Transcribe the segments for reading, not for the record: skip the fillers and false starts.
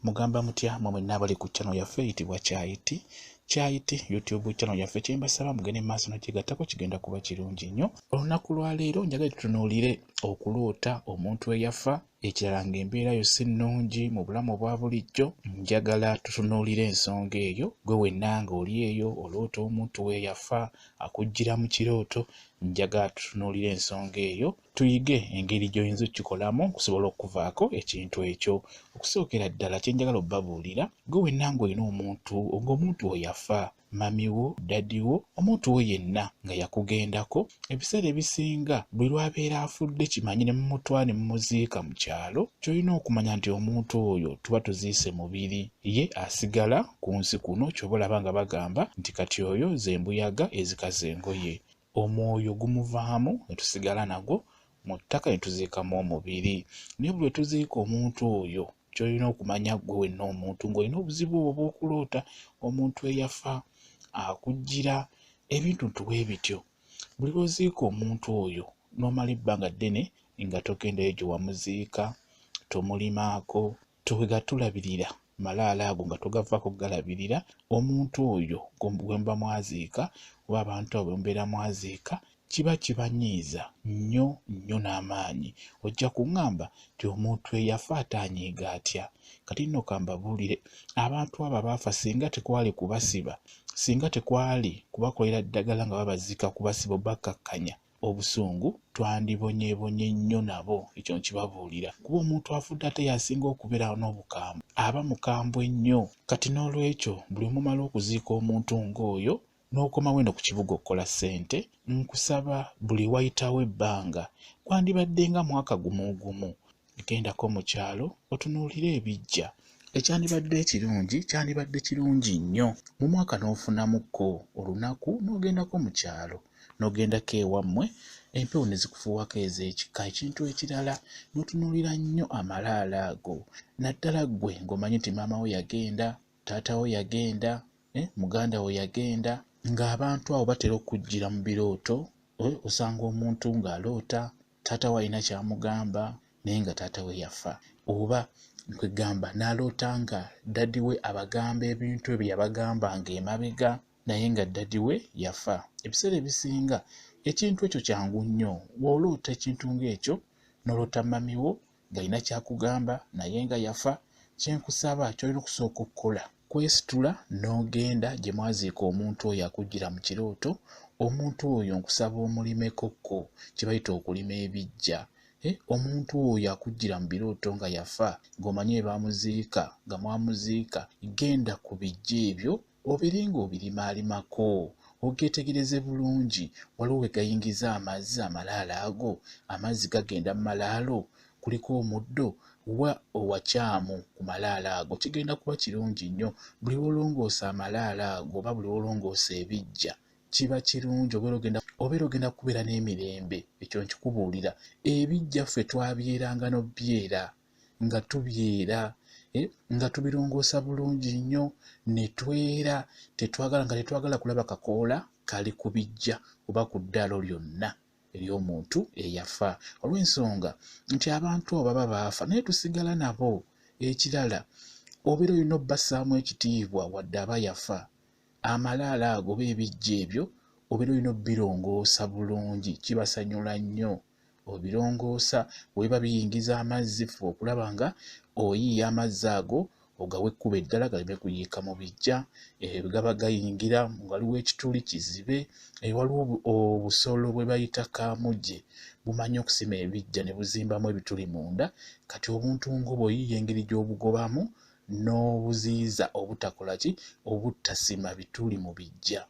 Mugamba mutya mwe mwenna abali ku channel yaffe eyitibwa Kyayiti Kyayiti YouTube channel yaffe? Kyembasaba mugende maaso nokyegattako, kigenda kuba kirungi nnyo. Olunaku lwaleero njagala tutunuulire okuloota omuntu eyafa, ekirala ng'embeera yo si nnungi mu bulamu obwa bulijjo. Njagala tutunuulire ensonga eyo. Gwe wenna ng'oli eyo oloota omuntu we yafa akujjira mu kirooto, njagala tutunuulire ensonga eyo, tuyige engeri gy'oyinza okukikolamu okusobola okuvaako ekintu ekyo. Okusookera ddala kye njagala obbabuulira, gwe wenna ng'olina omuntu, ng'omuntu we yafa, mummy wo, daddy wo, omuntu wo yenna nga yakugendako, ebiseera ebisinga buli lw'abeera afudde, kimanyi ne mumutwala ne mumuziika mu kyalo, ky'olina okumanya nti omuntu oyo tuba tuziise mubiri, ye asigala ku nsi kuno. Ky'oba olaba nga bagamba nti kati oyo ze mbuyaga ezikaza engoye. Omwoyo gumuvaamu ne tusigala nagwo mu ttaka ne tuziikamu omubiri. Naye buli lwe tuziika omuntu oyo, ky'olina okumanya ggwe wenna omuntu ng'olina obuzibu obwo obw'okuloota omuntu eyafa akujjira ebintuntu bwe bityo, buli lw'oziika omuntu oyo n'omala ebbanga ddene nga togendayo gye wamuziika, tomulimaako, tolabirira malaalo ago nga togavaako kugalabirira, omuntu oyo gwe muba mwaziika oba abantu abo be mubeera mwaziika, kiba kibanyiiza nnyo nnyo n'amaanyi. Ojja kuŋŋamba nti omuntu eyafa ate anyiiga atya? Kati nno kambabuulire, abantu abo abaafa singa tekwali kubasiba, singa tekwali kubakolera ddagala nga babaziika, kubasiba obakkakkanya obusungu, twandibonyeebonye nnyo nabo. Ekyo nkibabuulira, kuba omuntu afudde ate y'asinga okubeera n'obukambwe, aba mukambwe nnyo. Kati n'olwekyo buli omumala okuziika omuntu ng'oyo n'okomawo eno ku kibuga okukola ssente, nkusaba buli wayitawo ebbanga, gwandibadde nga mwaka gumu gumu, gendako mu kyalo otunuulire ebiggya. Ekyandibadde ekirungi, kyandibadde kirungi nnyo mu mwaka n'ofunamukko olunaku n'ogendako mu kyalo, n'ogendako ewammwe, empewo ne zikufuuwako ez'ekika. Ekintu ekirala, n'otunuulira nnyo amalaalo ago, naddala ggwe ng'omanyi nti maama wo yagenda, taata wo yagenda, muganda wo yagenda, ng'abantu abo batera okujjira mu birooto. Osanga omuntu ng'aloota taata we alina ky'amugamba naye nga taata we yafa, oba kwegamba n'aloota nga daddy we abagamba ebintu ebyo yabagambanga emabega naye nga daddy we yafa. Ebiseera ebisinga ekintu ekyo kyangu nnyo. Bw'oloota ekintu ng'ekyo, n'oloota mummy wo ng'alina ky'akugamba naye nga yafa, kyenkusaba ky'olina okusooka okukola kwesitula n'ogenda gye mwaziika omuntu oyo akujjira mu kirooto. Omuntu oyo nkusaba omulimekokko, kye bayita okulima ebiggya. Omuntu oyo akujjira mu birooto nga yafa, ng'omanyi we baamuziika, nga mwamuziika, genda ku biggya ebyo obeere ng'obirimaalimako, ogeetegereze bulungi. Waliwo we gayingiza amazzi amalaalo ago? Amazzi gagenda mu malaalo? Kuliko omuddo? Wa owakyamu ku malaalo ago? Kigenda kuba kirungi nnyo buli lw'olongoosa amalaalo ago oba buli lw'olongoosa ebiggya, kiba kirungi, obeera ogenda kubeera n'emirembe. Ekyo nkikubuulira. Ebiggya ffe twabyeranga n'obbyera nga tubyera, nga tubirongoosa bulungi nnyo ne twera, tetwagala nga tetwagala kulaba kakoola kali ku biggya oba ku ddaalo lyonna ery'omuntu eyafa, olw'ensonga nti abantu abo baba baafa naye tusigala nabo. Ekirala, obeera olina obbassaamu ekitiibwa wadde aba yafa. Amalaalo ago oba ebiggya ebyo obeera olina obbirongoosa bulungi, kibasanyula nnyo. Obirongoosa, bwe biba biyingiza amazzi, fuba okulaba nga oyiiya amazzi ago ogawe ekkubo eddala galeme kuyiika mu biggya. Bwe gaba gayingira, waliwo ekituli kizibe. Waliwo obusolo bwe bayita kaamuje, bumanyi okusima ebiggya ne buzimbamu ebituli munda. Kati obuntu ng'obwo oyiiya engeri gy'obugobamu n'obuziyiza obutakola ki, obutasima bituli mu biggya.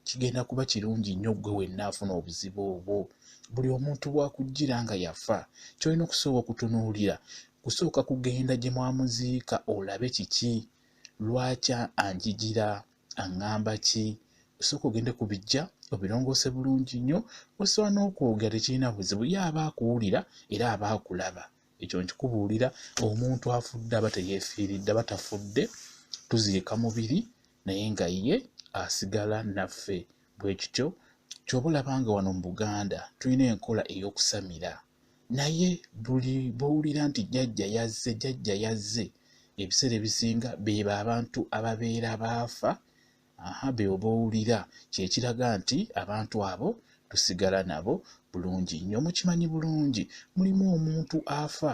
Kigenda kuba kirungi nnyo ggwe wenna afuna obuzibu obwo. Buli omuntu bw'akujjira nga yafa, ky'olina okusooka okutunuulira kusooka kugenda gye mwamuziika olabe kiki, lwaki anjijira, aŋŋamba ki. Osooka ogende ku biggya obirongoose bulungi nnyo. Osobola n'okwogera, tekirina buzibu, ye aba akuwulira era aba akulaba. Ekyo nkikubuulira, omuntu afudde aba teyeefiiridde, aba tafudde. Tuziika mubiri naye nga ye asigala naffe. Bwe kityo ky'oba olaba nga wano mu Buganda tulina enkola ey'okusamira, naye buli bw'owulira nti jjajja yazze, jjajja yazze, Ebiseera ebisinga beebo abantu ababeera baafa, be oba owulira, kyekiraga nti abantu abo tusigala nabo bulungi nnyo. Mukimanyi bulungi, mulimu omuntu afa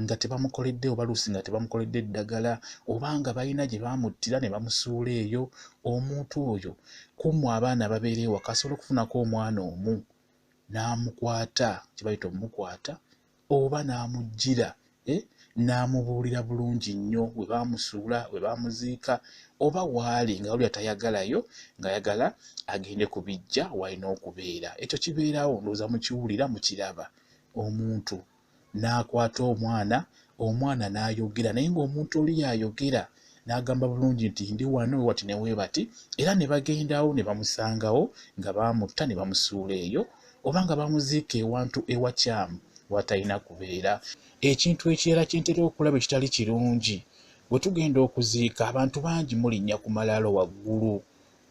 nga tebamukoledde, oba luusi nga tebamukoledde eddagala, oba nga balina gye baamuttira ne bamusuula eyo. Omuntu oyo kummwe abaana babeera ewaka, asobola okufunako omwana omu n'amukwata, kye bayita omukwata, oba n'amuggira n'amubuulira bulungi nnyo we baamusuula, we baamuziika, oba waali nga wulira tayagalayo, ng'ayagala agende ku bijja w'alina okubeera. Ekyo kibeerawo, ndowooza mukiwulira, mukiraba. Omuntu n'akwata omwana, omwana n'ayogera, naye ng'omuntu oli y'ayogera n'agamba bulungi nti ndi wano wati ne weebati, era ne bagendawo ne bamusangawo nga baamutta ne bamusuula eyo, oba nga bamuziika ewantu ewakyamu watalina kubeera. Ekintu ekirala kye ntera okulaba ekitali kirungi, bwe tugenda okuziika abantu bangi mulinnya ku malaalo waggulu,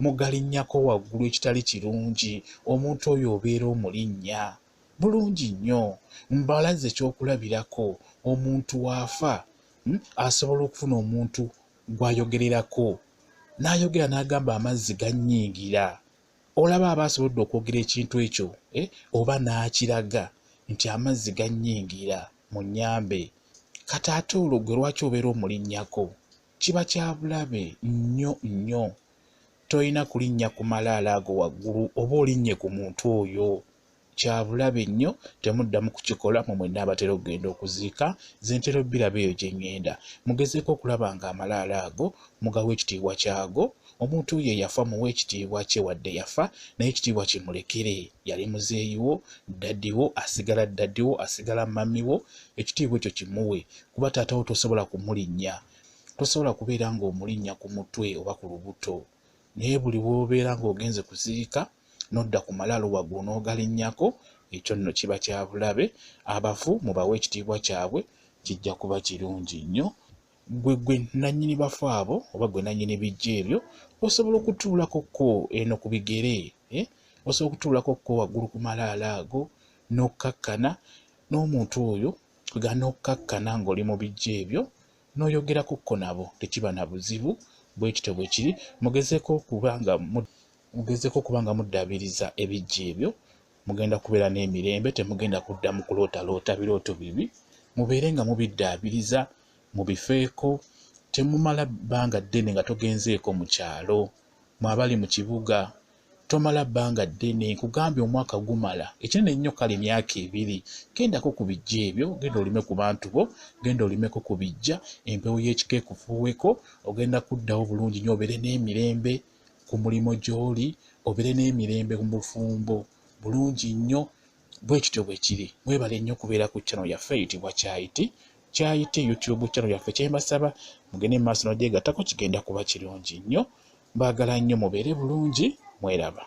mugalinnyako waggulu, ekitali kirungi. Omuntu oyo obeera omulinnya bulungi nnyo. Mbalaze ekyokulabirako, omuntu waafa asobola okufuna omuntu gw'ayogererako, n'ayogera n'agamba amazzi gannyingira. Olaba aba asobodde okwogera ekintu ekyo, oba n'akiraga nti amazzi gannyingira, munnyambe. Kati ate olwo gwe lwaki obeera omulinnyako? Kiba kya bulabe nnyo nnyo. Tolina kulinnya ku malaalo ago waggulu, oba olinnye ku muntu oyo. Kya bulabe nnyo, temuddamu kukikola mmwe mwenna abatera okugenda okuziika. Nze ntera obbiraba eyo gye ŋŋenda. Mugezeeko okulaba ng'amalaalo ago mugawa ekitiibwa kyago. Omuntu oyo eyafa muwe ekitiibwa kye, wadde yafa, naye ekitiibwa kimulekere. Yali muzeeyi wo, ddadi wo, asigala ddadi wo, asigala mami wo, ekitiibwa ekyo kimuwe. Kuba taata wo tosobola kumulinnya. Tosobola kubeera ng'omulinnya ku mutwe oba ku lubuto. Naye buli w'obeera ng'ogenze kuziika n'odda ku malaalo waggulu n'ogalinnyako, ekyo nno kiba kya bulabe. Abafu mubawe ekitiibwa kyabwe, kijja kuba kirungi nnyo. Gwe gwe nannyini bafu abo, oba gwe nannyini bijja ebyo, osobola okutuulako ko eno ku bigere, osobola okutuulako ko waggulu ku malaalo ago n'okkakkana n'omuntu oyo, kwega n'okkakkana ng'oli mu bijja ebyo n'oyogerako ko nabo, tekiba na buzibu. Bwe kityo bwe kiri. Mugezeeko okuba nga muddaabiriza ebijja ebyo, mugenda kubeera n'emirembe, temugenda kuddamu kulootaloota birooto bibi. Mubeere nga mubiddaabiriza, mubifeeko, temumala bbanga ddene nga togenzeeko mu kyalo. Mwe abali mu kibuga, tomala bbanga ddene, nkugambye omwaka gumala, ekinene ennyo kale emyaka ebiri. Gendako ku bijja ebyo, genda olime ku bantu bo, genda olimeko ku bijja, empewo y'ekika ekufuuweko, ogenda kuddawo bulungi nnyo, obeere n'emirembe ku mulimu gy'oli, obeere n'emirembe mu bufumbo bulungi nnyo. Bwe kityo bwe kiri. Mwebale nnyo okubeera ku channel yaffe eyitibwa Kyayiti, Kyayiti YouTube channel yaffe. Kye mbasaba mugende mu maaso n'ogyegattako, kigenda kuba kirungi nnyo. Mbaagala nnyo, mubeere bulungi, mweraba.